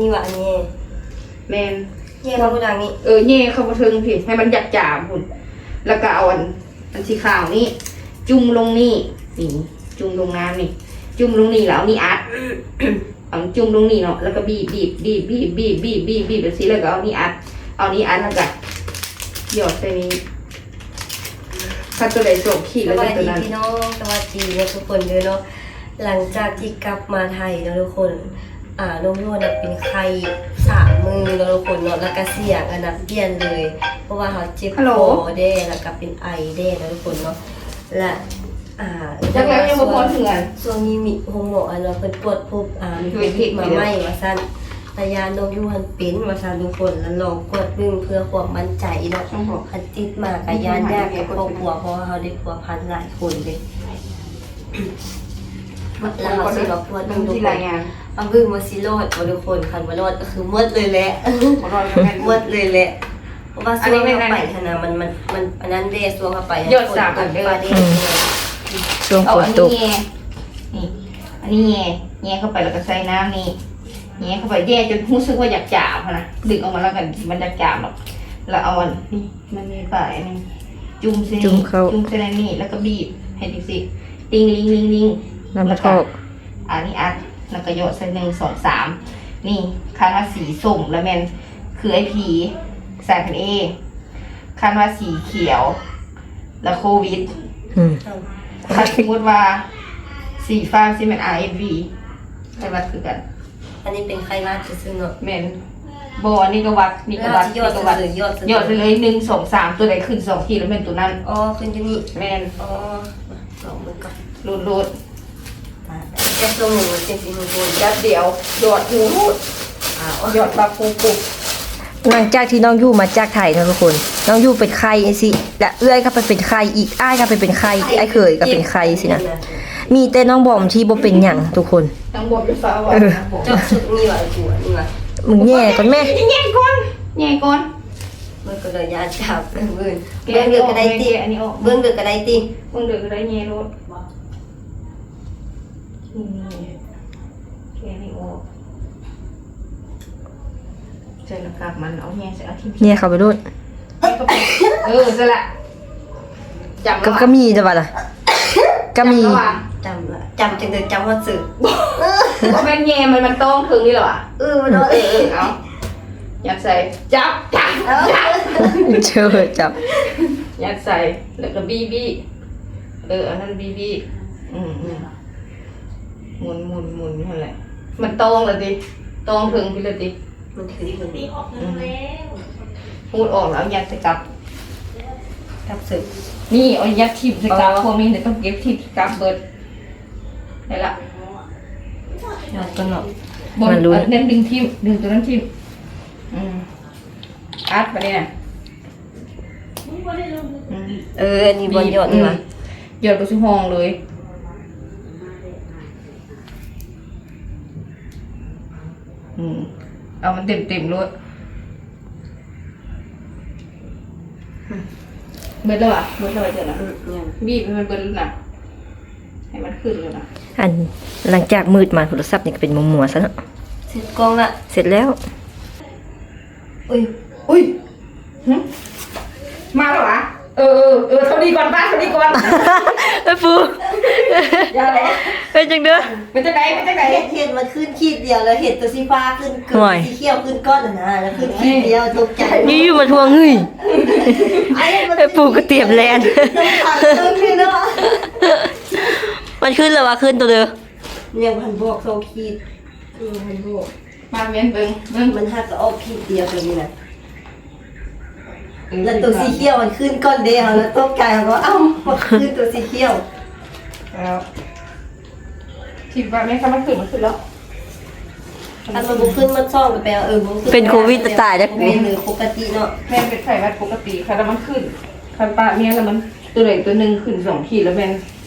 ນີ້ວ່າອັນນີ້ ແມ່ນ ແຍ່ເຂົ້າບໍ່ດັງນີ້ ເອີ ແຍ່ເຂົ້າບໍ່ເທິງພີ້ ໃຫ້ມັນຢາກຈາມພຸ້ນ ແລ້ວກໍເອົາອັນ ອັນສີຂາວນີ້ ຈຸ່ມລົງນີ້ ນີ້ ຈຸ່ມລົງນ້ຳນີ້ ຈຸ່ມລົງນີ້ ແລ້ວເອົານີ້ອັດ ເອົາຈຸ່ມລົງນີ້ເນາະ ແລ້ວກໍບີບ ບີບ ບີບ ແບບຊີ້ ແລ້ວກໍເອົານີ້ອັດ ເອົານີ້ອັດ ແລ້ວກໍຫຍອດໃສ່ນີ້ ຄັນຕົວໃດສອງຂີດ ແລ້ວກໍຕົວນັ້ນ. ສະບາຍດີພີ່ນ້ອງ ສະບາຍດີເນາະທຸກຄົນເດີເນາະ ຫຼັງຈາກທີ່ກັບມາໄທເນາະທຸກຄົນ ອ່າ ນ້ອງຍົວນະເປັນໄຂ້ສາມມື້ເນາະທຸກຄົນເນາະ ແລ້ວກະສຽງອັນນະປ່ຽນເລີຍ ເພາະວ່າເຮົາເຈັບຄໍແດ່ ແລ້ວກະເປັນໄອແດ່ເນາະທຸກຄົນເນາະ ແລະ ອ່າ ຈັກແລ້ວຍັງບໍ່ຮອດເຮືອນ ຊ່ວງນີ້ມີໂຮງໝໍອັນວ່າເພິ່ນກວດພົບ ອ່າ ມີໂຄວິດມາໃໝ່ວ່າຊັ້ນ ລະຢ້ານນ້ອງຢູຫັ້ນເປັນວ່າຊັ້ນທຸກຄົນ ລະລອງກວດເບິ່ງເພື່ອຄວາມໝັ້ນໃຈເນາະ ຄັນຕິດມາກະຢ້ານຍາກກັບຄອບຄົວ ເພາະວ່າເຮົາໄດ້ພົວພັນຫຼາຍຄົນເດ້. ແລ້ວເຮົາຊິມາກວດເບິ່ງທຸກຄົນ ມາເບິ່ງວ່າຊິລອດບໍ່ທຸກຄົນ ຄັນບໍ່ລອດກໍຄືໝົດເລີຍແຫຼະ ໝົດເລີຍແຫຼະ ເພາະວ່າຊ່ວງເຮົາໄປຫັ້ນນະ ມັນ ມັນ ມັນອັນນັ້ນເດ້ ຊ່ວງເຮົາໄປ ຍອດສາມອັນເດີ ອືມ ຊ່ວງຝົນຕົກ ນີ້ ອັນນີ້ແຍ່ ແຍ່ເຂົ້າໄປ ແລ້ວກໍໃສ່ນ້ຳນີ້ ແຍ່ເຂົ້າໄປ ແຍ່ຈົນຮູ້ສຶກວ່າຢາກຈາມຫັ້ນນະ ດຶງອອກມາແລ້ວກໍມັນຢາກຈາມດອກ ແລ້ວເອົາອັນນີ້ ມັນມີປາຍອັນນີ້ ຈຸ່ມໃສ່ ຈຸ່ມເຂົ້າ ຈຸ່ມໃສ່ໃນນີ້ ແລ້ວກໍບີບໃຫ້ຈັ່ງຊີ້ ຕິ່ງລິງລິງລິງ ນ້ຳມັນອອກ ອັນນີ້ອັດ ແລ້ວກໍຫຍອດໃສ່ ໜຶ່ງ ສອງ ສາມ ນີ້ ຄັນວ່າສີສົ້ມລະແມ່ນຄືໄອພີ ສາຍພັນເອ ຄັນວ່າສີຂຽວລະໂຄວິດ ອືມ ຄັນສົມມຸດວ່າສີຟ້າຊິແມ່ນ ອາເອັຟວີ ໄຂ້ຫວັດຄືກັນ. ອັນນີ້ເປັນໄຂ້ຫວັດຊື່ໆເນາະ ແມ່ນ ບໍ່ ອັນນີ້ກໍຫວັດ ນີ້ກໍຫວັດ ນີ້ກໍຫວັດ ຫຍອດໃສ່ເລີຍ ໜຶ່ງ ສອງ ສາມ ຕົວໃດຂຶ້ນສອງຂີດລະແມ່ນຕົວນັ້ນ ອໍ ຂຶ້ນຢູ່ນີ້ ແມ່ນ ອໍ ລອງເບິ່ງກ່ອນ ໂລດໆ ຈັກຊົ່ວໂມງຈັ່ງຊິຮູ້ຜົນ ແປັບດຽວ ຫຍອດຢູ່ ຫຍອດປັບປຸບ ຫຼັງຈາກທີ່ນ້ອງຢູ່ມາຈາກໄທເນາະທຸກຄົນ ນ້ອງຢູ່ເປັນໄຂ້ຈັ່ງຊີ້ ແລະເອື້ອຍກໍໄປເປັນໄຂ້ອີກ ອ້າຍກໍໄປເປັນໄຂ້ອີກ ອ້າຍເຂີຍກໍເປັນໄຂ້ຊີ້ນະ ມີແຕ່ນ້ອງບອມທີ່ບໍ່ເປັນຫຍັງທຸກຄົນ ນ້ອງບອມຢູ່ຟ້າວ່າ ເອີ ເຈາະຊຸດນີ້ວ່າ ອັນນີ້ວ່າ ມຶງແຍ່ກ່ອນແມ້ ແຍ່ກ່ອນ ແຍ່ກ່ອນ ມັນກໍໄດ້ຍາດຈັບ ເບິ່ງ ເບິ່ງເດີກໍໄດ້ຕິ ເບິ່ງເດີກໍໄດ້ຕິ ເບິ່ງເດີກໍໄດ້ ແຍ່ໂລດ ນີ້ ແກະນີ້ອອກ ໃສ່ໜ້າກາກມັນ ເອົາແຍ່ໃສ່ ເອົາຖິ້ມ ແຍ່ເຂົ້າໄປໂລດ ແຍ່ເຂົ້າໄປ ເອີ ຊັ້ນລະ ຈຳ ກໍ ລະ ກໍມີແຕ່ວ່າລະ ກໍມີ ຈຳລະ ຈຳຈັ່ງໃດ ຈຳຮອດຊື່ ບໍ່ແມ່ນແຍ່ ມັນ ມັນຕ້ອງເຄິ່ງນີ້ລະຫວາ ເອີ ມັນຕ້ອງ ເອີ ເອີ ເອົາ ຍັດໃສ່ ຈັບ ຈັບ ເອີ ຈັບ ເຈີ ຈັບ ຍັດໃສ່ ແລ້ວກໍບີ້ ບີ້ ເອີ ອັນນັ້ນບີ້ ບີ້ ອືມ ອືມ ໝູນ ໝູນ ໝູນຢູ່ຫັ້ນແຫຼະ ມັນຕ້ອງລະຕິ ຕ້ອງເທິງພີ້ລະຕິ ມັນຖືກ ອືມ ຮູດອອກແລ້ວຍັດໃສ່ກັບ ກັບເສີບ ນີ້ ເອົາຍັດຖິ້ມໃສ່ກັບ ອໍ ພວກນີ້ຕ້ອງເກັບຖິ້ມກັບເບິດ ໄດ້ລະ ຍອດກໍເນາະ ມັນຫຼຸດ ອັນນັ້ນດຶງຖິ້ມ ດຶງຕົວນັ້ນຖິ້ມ ອືມ ອັດບາດນີ້ນະ ອືມ ເອີ ອັນນີ້ບ່ອນຫຍອດນີ້ຫວາ ອືມ ຫຍອດກໍຊິຫ້ອງເລີຍ ອືມ ເອົາມັນເຕັມໆໂລດ ເບິດແລ້ວຫວາ ເບິດແລ້ວຫວາ ເຈົ້ານະ ອືມ ບີບໃຫ້ມັນເບິດນະ ໃຫ້ມັນຂຶ້ນແລ້ວນະ ອັນ ຫຼັງຈາກມືດມາໂທລະສັບນີ້ກໍເປັນມົວໆຊະເນາະ ເສັດກ້ອງລະ ເສັດແລ້ວ ອຸ້ຍ ອຸ້ຍ ຫຶ ມາແລ້ວຫວາ ເອີ ເອີ ເອີ ເທົ່ານີ້ກ່ອນ ປ້າ ເທົ່ານີ້ກ່ອນ ເອີ ປູ ຢ່າແຫຼະ ເປັນຈັ່ງເດີ ເປັນຈັ່ງໃດ ເປັນຈັ່ງໃດ ເຫັນ ເຫັນມັນຂຶ້ນຂີດດຽວ ແລ້ວເຫັນຕົວສີຟ້າຂຶ້ນ ໂອ້ຍ ສີຂຽວຂຶ້ນກ່ອນຫັ້ນນະ ແລ້ວຂຶ້ນຂີດດຽວ ຕົກໃຈ ຢູ່ໆມາທວງ ເຮີ້ຍ ເອີ ປູກໍຕຽມແລ່ນ ມັນຂຶ້ນແລ້ວຫວາ ຂຶ້ນຕົວເດີ ຍັງບໍ່ທັນບອກສອງຂີດ ຍັງບໍ່ທັນບອກ ມາແມ່ນເບິ່ງ ເບິ່ງ ມັນຫາກະອອກຂີດດຽວຕົວນີ້ນະ ເອີ ແລ້ວຕົວສີຂຽວມັນຂຶ້ນກ່ອນເດ້ ເຮົາລະຕົກໃຈ ເຮົາກໍ ເອົ້າ ມັນຂຶ້ນຕົວສີຂຽວ ແລ້ວ ຄິດວ່າແມ່ນ ຄັນມັນຂຶ້ນ ມັນຂຶ້ນແລ້ວ ຄັນມັນບໍ່ຂຶ້ນ ມັນສອງກໍແປວ່າ ເອີ ບໍ່ຂຶ້ນ ເປັນໂຄວິດຕາຍແລ້ວ ແມ່ນເລີຍ ປົກກະຕິເນາະ ແມ່ນເປັນໄຂ້ຫວັດປົກກະຕິ ຄັນວ່າມັນຂຶ້ນ ຄັນປະແມ່ນລະມັນ ຕົວໃດຕົວໜຶ່ງຂຶ້ນສອງຂີດລະແມ່ນ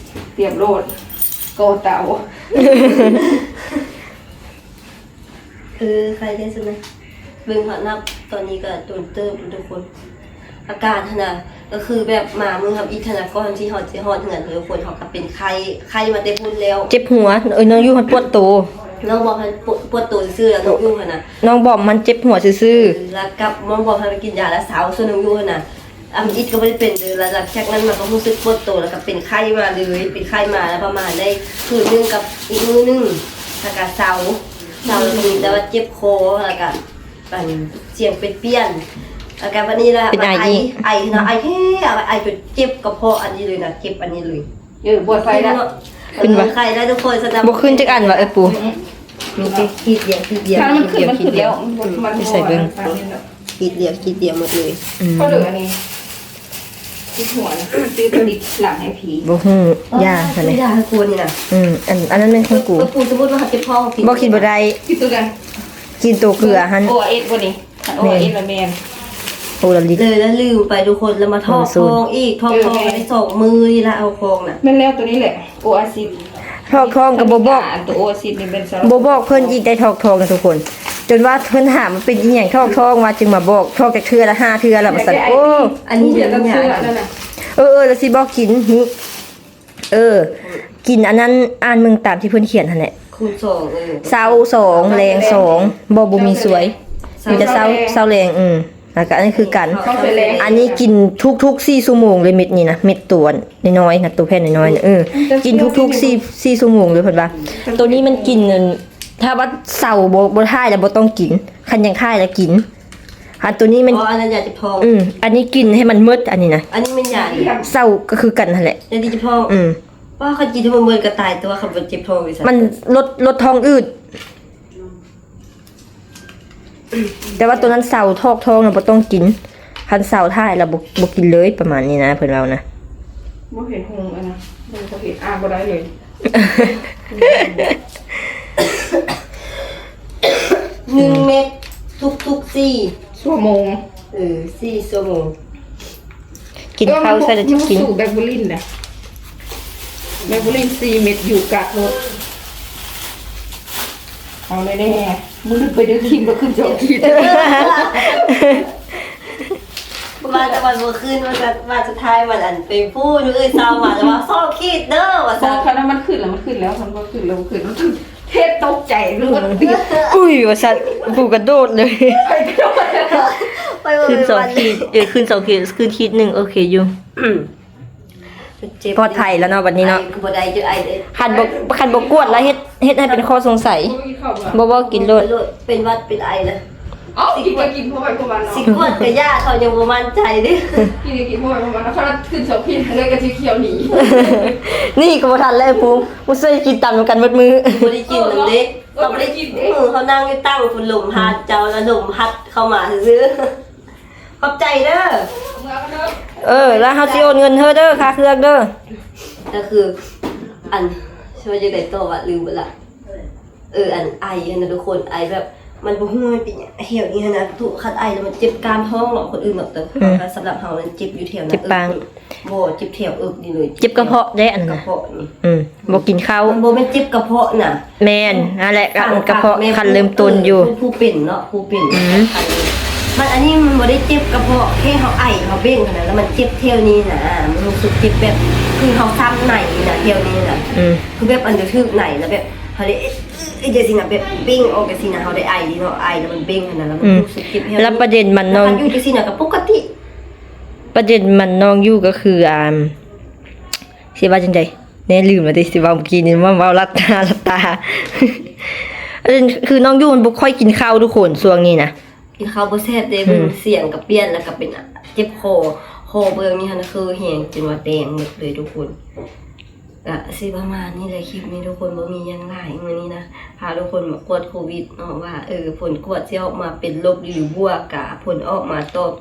ຕຽມໂລດ ກໍເຕົາ. ເອີ ໄຄແທ້ຊັ້ນນະ ເບິ່ງຮອດນັບ ຕອນນີ້ກໍດົນເຕີບທຸກຄົນ ອາກາດຫັ້ນນະ ກໍຄືແບບມາມື້ທຳອິດຫັ້ນນະ ກ່ອນທີ່ເຮົາຊິຮອດເຮືອນທຸກຄົນ ເຮົາກໍເປັນໄຂ້ ໄຂ້ມາແຕ່ພຸ້ນແລ້ວ ເຈັບຫົວ ເອີ ນ້ອງຢູ່ຫັ້ນປວດໂຕ ນ້ອງບອມຫັ້ນປວດ ປວດໂຕຊື່ໆ ແລ້ວນ້ອງຢູ່ຫັ້ນນະ ນ້ອງບອມມັນເຈັບຫົວຊື່ໆ ເອີ ແລ້ວກັບນ້ອງບອມຫັ້ນໄປກິນຢາແລ້ວເຊົາ ສ່ວນນ້ອງຢູ່ຫັ້ນນະ ອຳອິດກໍບໍ່ໄດ້ເປັນເລີຍ ແລ້ວຫຼັງຈາກນັ້ນມາກໍຮູ້ສຶກປວດໂຕ ແລ້ວກໍເປັນໄຂ້ມາເລີຍ ເປັນໄຂ້ມາແລ້ວປະມານໄດ້ຄືນໜຶ່ງກັບອີກມື້ໜຶ່ງ ແລ້ວກໍເຊົາ ເຊົາແລ້ວກໍມີແຕ່ວ່າເຈັບຄໍ ແລ້ວກໍ ອັນ ສຽງປ່ຽນໆ ແລ້ວກໍບັດນີ້ລະ ເປັນໄອອີກ ໄອເນາະ ໄອແຮງ ໄອຈົນເຈັບກະເພາະອັນນີ້ເລີຍນະ ເຈັບອັນນີ້ເລີຍ ເອີ ປວດໄຂ້ແລ້ວ ຂຶ້ນບໍ່ ໄຂ້ແລ້ວທຸກຄົນ ບໍ່ຂຶ້ນຈັກອັນຫວາ ເອີ ປູ ມີແຕ່ຂີດດຽວ ຂີດດຽວ ຖ້າມັນຂຶ້ນ ມັນຂຶ້ນແລ້ວ ມັນ ມັນ ໃສ່ເບິ່ງ ຂີດດຽວ ຂີດດຽວໝົດເລີຍ ອືມ ເຂົາເລີຍອັນນີ້ ຕິດຫົວນະ ຊື້ຕິດຫຼັງໃຫ້ຜີ ບໍ່ຮູ້ ຢາຫັ້ນແຫຼະ ຢາໃຫ້ຄົນນີ້ນະ ອືມ ອັນ ອັນນັ້ນແມ່ນຂອງກູ ເອີ ປູ ສົມມຸດວ່າເຮົາເຈັບທ້ອງ ບໍ່ ກິນບໍ່ໄດ້ ກິນຕົວນັ້ນ ກິນໂຕເກືອຫັ້ນ ໂອອາເອສບໍ່ນີ້ ຄັນໂອອາເອສລະແມ່ນ ໂອລາລິດ ເລີຍລະລືມໄປທຸກຄົນ ລະມາຖອກທ້ອງອີກ ຖອກທ້ອງໄດ້ສອງມື້ນີ້ລະ ເອົາຂອງນະ ແມ່ນແລ້ວ ໂຕນີ້ແຫຼະ ໂອອາຊິດ ຖອກທ້ອງກໍບໍ່ບອກ ອັນໂຕໂອອາຊິດນີ້ແມ່ນ ບໍ່ບອກເພິ່ນອີກໄດ້ຖອກທ້ອງນະທຸກຄົນ ຈົນວ່າເພິ່ນຖາມວ່າເປັນອີ່ຫຍັງຖອກທ້ອງ ວ່າຈຶ່ງມາບອກ ຖອກຈັກເທື່ອລະ ຫ້າເທື່ອລະ ວ່າຊັ້ນ ໂອ້ ອັນນີ້ເປັນອີ່ຫຍັງ ເອີ ເອີ ລະຊິບອກກິນນີ້ ເອີ ກິນອັນນັ້ນ ອ່ານເບິ່ງຕາມທີ່ເພິ່ນຂຽນຫັ້ນແຫຼະ ຄູນສອງ ເອີ ເຊົ້າສອງ ແລງສອງ ບໍ່ ບໍ່ມີສວຍ ມີແຕ່ເຊົ້າ ເຊົ້າແລງ ເຊົ້າແລງ ເອີ ແລ້ວກໍອັນນີ້ຄືກັນ ເຂົ້າສວຍແລງ ອັນນີ້ກິນທຸກໆສີ່ຊົ່ວໂມງເລີຍ ເມັດນີ້ນະ ເມັດຕົວນ້ອຍໆນະ ຕົວແຜ່ນນ້ອຍໆນະ ເອີ ກິນທຸກໆສີ່ ສີ່ຊົ່ວໂມງເລີຍເພິ່ນວ່າ ໂຕນີ້ມັນກິນ ຖ້າວ່າເຊົາບໍ່ ບໍ່ຖ່າຍແລ້ວບໍ່ຕ້ອງກິນ ຄັນຢາກຖ່າຍແລ້ວກິນ ອັນໂຕນີ້ມັນ ອໍ ອັນນັ້ນຢາເຈັບທ້ອງ ອືມ ອັນນີ້ກິນໃຫ້ມັນໝົດ ອັນນີ້ນະ ອັນນີ້ແມ່ນຢາອີ່ຫຍັງ ເຊົາກໍຄືກັນຫັ້ນແຫຼະ ຢາທີ່ເຈັບທ້ອງ ອືມ ວ່າຄັນກິນໃຫ້ມັນໝົດກໍຕາຍ ແຕ່ວ່າຄັນບໍ່ເຈັບທ້ອງນີ້ຊັ້ນ ມັນລົດ ລົດທ້ອງອືດ ແຕ່ວ່າໂຕນັ້ນເຊົາ ຖອກທ້ອງນະ ບໍ່ຕ້ອງກິນ ຄັນເຊົາຖ່າຍແລ້ວບໍ່ ບໍ່ກິນເລີຍ ປະມານນີ້ນະ ເພິ່ນເວົ້ານະ ບໍ່ເຫັນຫຸງອັນນະ ບໍ່ເຫັນ ອ່ານບໍ່ໄດ້ເລີຍ ໜຶ່ງເມັດທຸກໆສີ່ຊົ່ວໂມງ ເອີ ສີ່ຊົ່ວໂມງ ກິນເຂົ້າໃສ່ແລ້ວຈະກິນ ເອີ ມັນ ມັນສູ້ແບບບູລິນນະ ແບບບູລິນສີ່ເມັດຢູ່ກາກລົດ ເອົາແນ່ໆ ມື້ໜຶ່ງໄປດຶກຄຣີມແລ້ວຂຶ້ນສອງຂີດ ວ່າແຕ່ວ່າບໍ່ຂຶ້ນ ວ່າ ວ່າສຸດທ້າຍມັນ ອັນ ໄປພຸ້ນ ມື້ອື່ນເຊົ້າມາແລ້ວວ່າສອງຂີດເດີວ່າຊັ້ນ ບໍ່ ຄັນວ່າມັນຂຶ້ນແລ້ວ ມັນຂຶ້ນແລ້ວ ຄັນບໍ່ຂຶ້ນແລ້ວບໍ່ຂຶ້ນ ມັນຄືເຮັດຕົກໃຈ ຄືວ່າ ອຸ້ຍ ວ່າຊັ້ນ ປູກະໂດດເລີຍ ໄປກະໂດດ ໄປເບິ່ງ ຂຶ້ນສອງຂີດ ເອີ ຂຶ້ນສອງຂີດ ຂຶ້ນຂີດໜຶ່ງ ໂອເຄຢູ່ ເຈັບ ປອດໄພແລ້ວເນາະບັດນີ້ເນາະ ໄອກໍບໍ່ໄດ້ ຈະໄອເດ້ ຄັນບໍ່ ຄັນບໍ່ກວດແລ້ວເຮັດ ເຮັດໃຫ້ເປັນຂໍ້ສົງໄສ ບໍ່ ບໍ່ ກິນໂລດ ເປັນຫວັດເປັນໄອນະ ເອົ້າ ກິນກໍກິນ ເພາະວ່າ ເພາະວ່າເນາະ ຊິກວດກໍຢ້າ ເຂົາຍັງບໍ່ໝັ້ນໃຈເດ້ ກິນກໍກິນ ເພາະວ່າ ເພາະວ່າ ເນາະ ຄັນຂຶ້ນສອງຂີດເລີຍກໍຊິຂຽວໜີ ນີ້ກໍບໍ່ທັນແລ້ວ ພູ ບໍ່ຊ່ວຍກິນຕຳນຳກັນໝົດມື້ ບໍ່ໄດ້ກິນນຳເດ້ ເອີ ເຂົາບໍ່ໄດ້ກິນເດ້ ເອີ ເຂົານັ່ງຢູ່ຕັ່ງພຸ້ນ ລົມພັດເຈົ້າ ແລ້ວລົມພັດເຂົ້າມາຊື່ໆ ຂອບໃຈເດີ ເອີ ແລ້ວເຮົາຊິໂອນເງິນເດີ ຄ່າເຄື່ອງເດີ ກໍຄື ອັນ ຊິວ່າຈັ່ງໃດຕໍ່ວະ ລືມເບິດລະ ເອີ ອັນ ໄອຫັ້ນນະທຸກຄົນ ໄອແບບ ມັນບໍ່ຮູ້ມັນເປັນຫຍັງ ແຖວນີ້ຫັ້ນນະ ທຸກ ຄັນໄອແລ້ວມັນເຈັບກ້ານທ້ອງເນາະ ຄົນອື່ນເນາະ ແຕ່ ອືມ ສຳລັບເຮົານັ້ນເຈັບຢູ່ແຖວນັ້ນ ເຈັບປາງ ເອີ ບໍ່ ເຈັບແຖວເອິກນີ້ເລີຍ ເຈັບກະເພາະເດ້ ອັນ ກະເພາະນີ້ ອືມ ບໍ່ກິນເຂົ້າ ມັນບໍ່ແມ່ນເຈັບກະເພາະນະ ແມ່ນ ຫັ້ນແຫຼະ ກະເພາະ ແມ່ນ ຂັ້ນເລີ່ມຕົ້ນຢູ່ ຜູ້ ຜູ້ເປັນເນາະ ຜູ້ເປັນ ອືມ ມັນ ອັນນີ້ມັນບໍ່ໄດ້ເຈັບກະເພາະ ແຄ່ເຮົາໄອ ເຮົາເບັ່ງຫັ້ນນະ ແລ້ວມັນເຈັບແຖວນີ້ນະ ມັນຮູ້ສຶກເຈັບແບບ ຄືເຮົາຊ້ຳໃນນີ້ນະ ແຖວນີ້ນະ ອືມ ຄືແບບອັນຈະຖືກໃນ ແລ້ວແບບເຮົາໄດ້ ເອີ ຈັ່ງຊີ້ນະ ແບບເບັ່ງອອກຈັ່ງຊີ້ນະ ເຮົາໄດ້ໄອເນາະ ໄອແລ້ວມັນເບັ່ງຫັ້ນນະ ແລ້ວມັນ ອືມ ຮູ້ສຶກເຈັບແຖວ ແລ້ວປະເດັນມັນນ້ອງ ຄັນຢູ່ຈັ່ງຊີ້ນະກໍປົກກະຕິ ປະເດັນມັນນ້ອງຢູ່ກໍຄື ອ່າ ຊິວ່າຈັ່ງໃດ ແນ່ ລືມແລ້ວຕິ ຊິເວົ້າເມື່ອກີ້ນີ້ ມາເວົ້າລັດຕາ ລັດຕາ ປະເດັນຄືນ້ອງຢູ່ມັນບໍ່ຄ່ອຍກິນເຂົ້າທຸກຄົນ ຊ່ວງນີ້ນະ ກິນເຂົ້າບໍ່ແຊບເດ້ ອືມ ເບິ່ງສຽງກໍປ່ຽນ ແລ້ວກໍເປັນເຈັບຄໍ ຄໍເບື້ອງນີ້ຫັ້ນຄືແຮງຈົນວ່າແດງໝົດເລີຍທຸກຄົນ ກະຊິປະມານນີ້ແຫຼະ ຄລິບນີ້ທຸກຄົນ ບໍ່ມີຫຍັງຫຼາຍ ມື້ນີ້ນະ ພາທຸກຄົນມາກວດໂຄວິດເນາະ ວ່າ ເອີ ຜົນກວດຊິອອກມາເປັນລົບ ຫຼື ບວກ ກະຜົນອອກມາຕອບ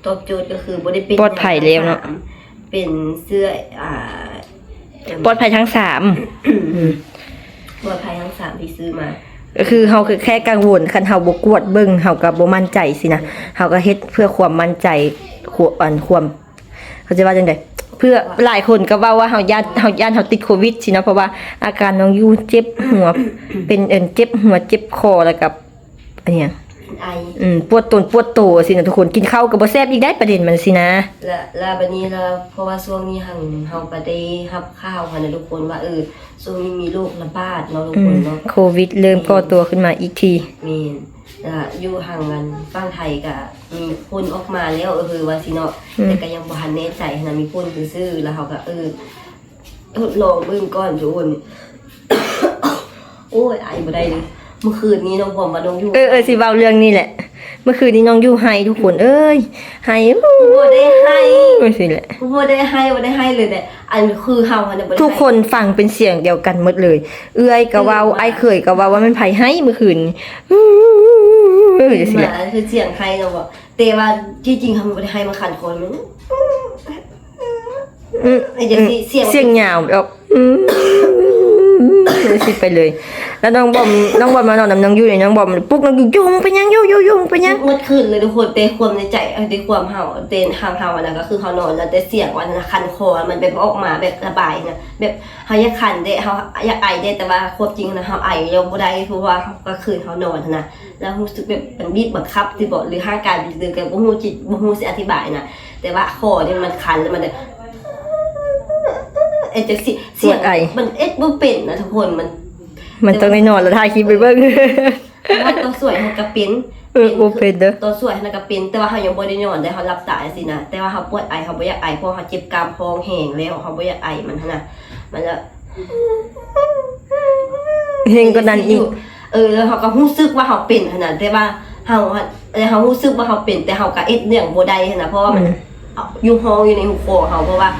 ຕອບໂຈດກໍຄືບໍ່ໄດ້ເປັນ ປອດໄພແລ້ວເນາະ ເປັນເຊື້ອ ອ່າ ປອດໄພທັງສາມ ອືມ ປອດໄພທັງສາມທີ່ຊື້ມາ ກໍຄືເຮົາກໍແຄ່ກັງວົນ ຄັນເຮົາບໍ່ກວດເບິ່ງ ເຮົາກໍບໍ່ໝັ້ນໃຈຊີ້ນະ ເຮົາກໍເຮັດເພື່ອຄວາມໝັ້ນໃຈ ຄວາມ ອັນ ຄວາມ ເຂົາຈະວ່າຈັ່ງໃດ ເພື່ອ ຫຼາຍຄົນກໍເວົ້າວ່າເຮົາຢ້ານ ເຮົາຢ້ານເຮົາຕິດໂຄວິດຊີ້ນະ ເພາະວ່າອາການນ້ອງຢູ່ເຈັບຫົວ ເປັນ ເອີ ເຈັບຫົວ ເຈັບຄໍ ແລ້ວກໍ ອັນຫຍັງ ໄອ ອືມ ປວດຕົນປວດໂຕຊີ້ນະທຸກຄົນ ກິນເຂົ້າກໍບໍ່ແຊບອີກໄດ໋ ປະເດັນມັນຊີ້ນະ. ແລະ ແລະບາດນີ້ລະ ເພາະວ່າຊ່ວງນີ້ຫັ້ນເຮົາກໍໄດ້ຮັບຂ່າວຫັ້ນນະທຸກຄົນວ່າ ເອີ ຊ່ວງນີ້ມີໂລກລະບາດເນາະທຸກຄົນເນາະ ອືມ ໂຄວິດເລີ່ມ ແມ່ນ ກໍ່ຕົວຂຶ້ນມາອີກທີ. ແມ່ນ ລະຢູ່ທາງອັນຝັ່ງໄທກໍມີຜົນອອກມາແລ້ວ ເອີ ວ່າຊີ້ເນາະ ອືມ ແຕ່ກໍຍັງບໍ່ທັນແນ່ໃຈຫັ້ນນະ ມີຜົນຊື່ໆ ລະເຮົາກໍ ເອີ ທົດລອງເບິ່ງກ່ອນທຸກຄົນ. ໂອ້ຍ ໄອບໍ່ໄດ້ເລີຍ. ມື້ຄືນນີ້ນ້ອງບອມວ່ານ້ອງຢູ່ ເອີ ເອີ ຊິເວົ້າເລື່ອງນີ້ແຫຼະ. ມື້ຄືນນີ້ນ້ອງຢູ່ໄຫ້ທຸກຄົນເອີຍ ໄຫ້ ບໍ່ໄດ້ໄຫ້ ຈັ່ງຊີ້ແຫຼະ ບໍ່ໄດ້ໄຫ້ ບໍ່ໄດ້ໄຫ້ເລີຍແຫຼະ. ອັນຄືເຮົາຫັ້ນນະ ທຸກຄົນຟັງເປັນສຽງດຽວກັນໝົດເລີຍ ເອື້ອຍກໍເວົ້າ ເອີ ອ້າຍເຂີຍກໍເວົ້າ ວ່າແມ່ນໃຜໄຫ້ມື້ຄືນນີ້ ເອີ ຈັ່ງຊີ້ແຫຼະ ຄືສຽງໄຫ້ເນາະ. ແຕ່ວ່າທີ່ຈິງເຮົາບໍ່ໄດ້ໄຫ້ ມາຂັນຄໍມັນ ອືມ ຈັ່ງຊີ້ ອືມ ສຽງ ສຽງຍາວອອກ ອືມ ຈັ່ງຊີ້ໄປເລີຍ. ແລ້ວນ້ອງບອມ ນ້ອງບອມມານອນນຳນ້ອງຢູ່ນີ້ ນ້ອງບອມປຸກນ້ອງຢູ່ ຢູ່ເປັນຫຍັງ ຢູ່ ຢູ່ ຢູ່ເປັນຫຍັງ ໝົດຄືນເລີຍທຸກຄົນ. ແຕ່ຄວາມໃນໃຈ ເອີ ແຕ່ຄວາມເຮົາ ແຕ່ທາງເຮົາຫັ້ນນະ ກໍຄືເຮົານອນແລ້ວ ແຕ່ສຽງວ່ານະ ຄັນຄໍມັນແບບອອກມາແບບລະບາຍນະ ແບບເຮົາຢາກຂັນເດ້ ເຮົາຢາກໄອເດ້ ແຕ່ວ່າຄວາມຈິງຫັ້ນນະ ເຮົາໄອແລ້ວບໍ່ໄດ້ ເພາະວ່າເຮົາ ກາງຄືນເຮົານອນຫັ້ນນະ ແລ້ວຮູ້ສຶກແບບມັນບີບບັງຄັບຕິບໍ ຫຼືຮ່າງກາຍມັນດຶງກັນ ບໍ່ຮູ້ຈິ ບໍ່ຮູ້ຊິອະທິບາຍນະ. ແຕ່ວ່າຄໍນີ້ມັນຄັນ ແລ້ວມັນແບບ ເຮັດຈັ່ງຊີ້ ສຽງ ປວດໄອ ມັນເຮັດບໍ່ເປັນນະທຸກຄົນ ມັນ ມັນຕ້ອງໄດ້ນອນແລ້ວຖ່າຍຄລິບໄປເບິ່ງ. ແຕ່ວ່າຕົວຊ່ວຍຫັ້ນກະເປັນ ເອີ ເປັນ ບໍ່ເປັນເດີ ຕົວຊ່ວຍຫັ້ນກະເປັນ ແຕ່ວ່າເຮົາຍັງບໍ່ໄດ້ນອນເດ້ ເຮົາຫຼັບຕາຈັ່ງຊີ້ນະ ແຕ່ວ່າເຮົາປວດໄອ ເຮົາບໍ່ຢາກໄອ ເພາະວ່າເຮົາເຈັບກ້າມທ້ອງແຮງແລ້ວ ເຮົາບໍ່ຢາກໄອມັນຫັ້ນນະ ມັນລະ ເຮັງກວ່ານັ້ນອີກ. ເອີ ແລ້ວເຮົາກໍຮູ້ສຶກວ່າເຮົາເປັນຫັ້ນນະ ແຕ່ວ່າເຮົາ ແຕ່ເຮົາຮູ້ສຶກວ່າເຮົາເປັນ ແຕ່ເຮົາກໍເຮັດຫຍັງບໍ່ໄດ້ຫັ້ນນະ ເພາະວ່າມັນ ອືມ ຢູ່ຫ້ອງຢູ່ໃນຫົວຄໍເຮົາ ເພາະວ່າ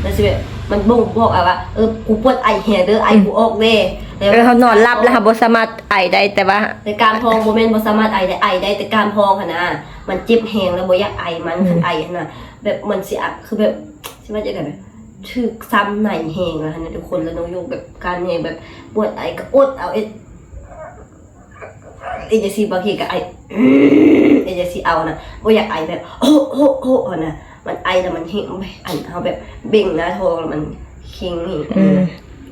ມັນຊິແບບ ມັນບົ່ງບອກອະວ່າ ເອີ ກູປວດໄອແຮງເດີ ໄອ ອືມ ກູອອກແດ່. ເອີ ເຮົານອນຫຼັບແລ້ວເຮົາບໍ່ສາມາດໄອໄດ້ ແຕ່ວ່າ ແຕ່ກ້າມທ້ອງບໍ່ແມ່ນບໍ່ສາມາດໄອໄດ້ ໄອໄດ້ແຕ່ກ້າມທ້ອງຫັ້ນນະ ມັນເຈັບແຮງແລ້ວບໍ່ຢາກໄອມັນ ອືມ ຄັນໄອຫັ້ນນະ ແບບມັນຊິອະ ຄືແບບ ຊິວ່າຈັ່ງໃດ ແບບຖືກຊ້ຳໃນແຮງຫັ້ນນະທຸກຄົນ. ແລ້ວນ້ອງຢູ່ແບບ ການແຮງແບບປວດໄອກໍອົດເອົາ ເຮັດ ເຮັດຈັ່ງຊີ້ ບາງທີກໍໄອ ເຮັດຈັ່ງຊີ້ເອົານະ ບໍ່ຢາກໄອແບບ ໂຮະ ໂຮະ ໂຮະ ຫັ້ນນະ ມັນໄອແລ້ວມັນເຮັງ ອັນ ເຮົາແບບເບັ່ງໜ້າທ້ອງແລ້ວມັນເຄັງອີກ. ອືມ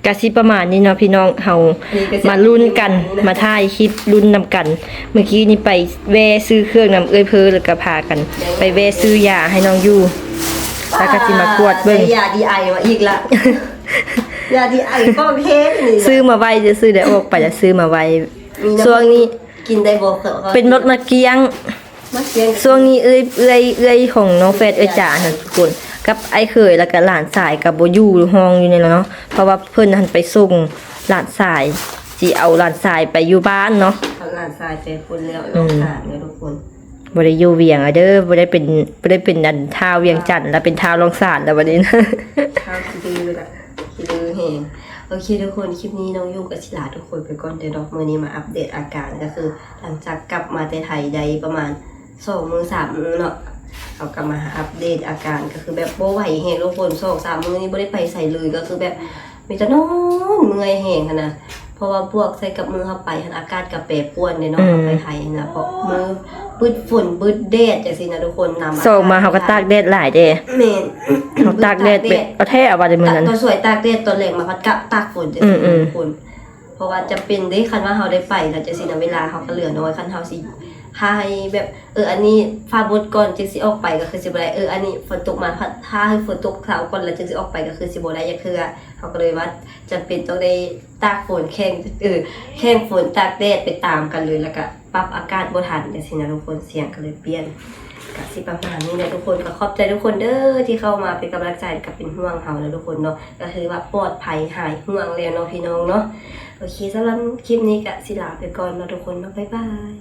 ກະຊິປະມານນີ້ເນາະພີ່ນ້ອງ ເຮົາມາລຸ້ນກັນ ມາຖ່າຍຄລິບລຸ້ນນຳກັນ. ມື້ກີ້ນີ້ໄປແວ່ຊື້ເຄື່ອງນຳເອື້ອຍເພີ ແລ້ວກະພາກັນໄປແວ່ຊື້ຢາໃຫ້ນ້ອງຢູ່ ແລ້ວກະຊິມາກວດເບິ່ງ ໄດ້ຢາດີໄອມາອີກລະ ຢາດີໄອຂອງແທ້ນີ້ ຊື້ມາໄວ້ຊື່ໆ ໄດ້ອອກໄປລະຊື້ມາໄວ້. ຊ່ວງນີ້ກິນໄດ້ບໍ່? ເປັນໝົດໝາກກ້ຽງ ໝາກກ້ຽງ. ຊ່ວງນີ້ເອື້ອຍ ເອື້ອຍ ເອື້ອຍຂອງນ້ອງແຟດ ເອື້ອຍຈາຫັ້ນທຸກຄົນ ກັບອ້າຍເຂີຍ ແລ້ວກະຫຼານຊາຍກະບໍ່ຢູ່ຫ້ອງຢູ່ນີ້ແລ້ວເນາະ ເພາະວ່າເພິ່ນຫັ້ນໄປສົ່ງຫຼານຊາຍ ຊິເອົາຫຼານຊາຍໄປຢູ່ບ້ານເນາະ ເອົາຫຼານຊາຍໄປພຸ້ນແລ້ວ ອືມ ນ້ອງສານເດີທຸກຄົນ ບໍ່ໄດ້ຢູ່ວຽງແລ້ວເດີ ບໍ່ໄດ້ເປັນ ບໍ່ໄດ້ເປັນອັນທ້າວວຽງຈັນ ແລ້ວເປັນທ້າວໜອງສານແລ້ວບັດນີ້ນະ ທ້າວຂີ້ດື້ລະ ຂີ້ດື້ແຮງ. ໂອເຄທຸກຄົນ ຄລິບນີ້ນ້ອງຢູ່ກໍຊິລາທຸກຄົນໄປກ່ອນເດີເນາະ ມື້ນີ້ມາອັບເດດອາການ ກໍຄືຫຼັງຈາກກັບມາແຕ່ໄທໄດ້ປະມານສອງມື້ສາມມື້ເນາະ ເຮົາກໍມາອັບເດດອາການ ກໍຄືແບບບໍ່ໄຫວແຮງທຸກຄົນ ສອງສາມມື້ນີ້ບໍ່ໄດ້ໄປໃສເລີຍ ກໍຄືແບບມີແຕ່ນອນ ເມື່ອຍແຮງຫັ້ນນະ ເພາະວ່າບວກໃສ່ກັບມື້ເຮົາໄປຫັ້ນ ອາກາດກໍແປປວນເດ້ເນາະ ອືມ ເຮົາໄປໄທຫັ້ນນະ ເພາະມື້ ບຶດຝົນບຶດແດດຈັ່ງຊີ້ນະທຸກຄົນ ນຳ ສອງມາເຮົາກໍຕາກແດດຫຼາຍເດ້ ແມ່ນ ເຮົາຕາກແດດແບບ ຕາກແດດ ເອົາແທ້ເອົາວ່າແຕ່ມື້ນັ້ນ ຕອນສວຍຕາກແດດ ຕອນແລງມາພັດກະຕາກຝົນຈັ່ງຊີ້ ອືມໆ ທຸກຄົນ ເພາະວ່າຈຳເປັນເດ້ ຄັນວ່າເຮົາໄດ້ໄປແລ້ວຈັ່ງຊີ້ນະ ເວລາເຮົາກໍເຫຼືອໜ້ອຍ ຄັນເຮົາຊິຖ້າໃຫ້ແບບ ເອີ ອັນນີ້ຟ້າບົດກ່ອນຈຶ່ງຊິອອກໄປກໍຄືຊິບໍ່ໄດ້ ເອີ ອັນນີ້ຝົນຕົກມາພັດ ຖ້າໃຫ້ຝົນຕົກເຊົາກ່ອນແລ້ວຈຶ່ງຊິອອກໄປກໍຄືຊິບໍ່ໄດ້ຈັກເທື່ອ ເຮົາກໍເລີຍວ່າຈຳເປັນຕ້ອງໄດ້ຕາກຝົນແຂ່ງ ເອີ ແຂ່ງຝົນຕາກແດດໄປຕາມກັນເລີຍ ແລ້ວກໍ ປັບອາກາດບໍ່ທັນຈັ່ງຊີ້ນະທຸກຄົນ ສຽງກໍເລີຍປ່ຽນ ກະຊິປະມານນີ້ແຫຼະທຸກຄົນ ກໍຂອບໃຈທຸກຄົນເດີທີ່ເຂົ້າມາເປັນກຳລັງໃຈ ແລະ ກໍເປັນຫ່ວງເຮົານະທຸກຄົນເນາະ ກໍຄືວ່າປອດໄພຫາຍຫ່ວງແລ້ວເນາະພີ່ນ້ອງເນາະ ໂອເຄ ສຳລັບຄລິບນີ້ກະຊິລາໄປກ່ອນເນາະທຸກຄົນເນາະ ບາຍບາຍ.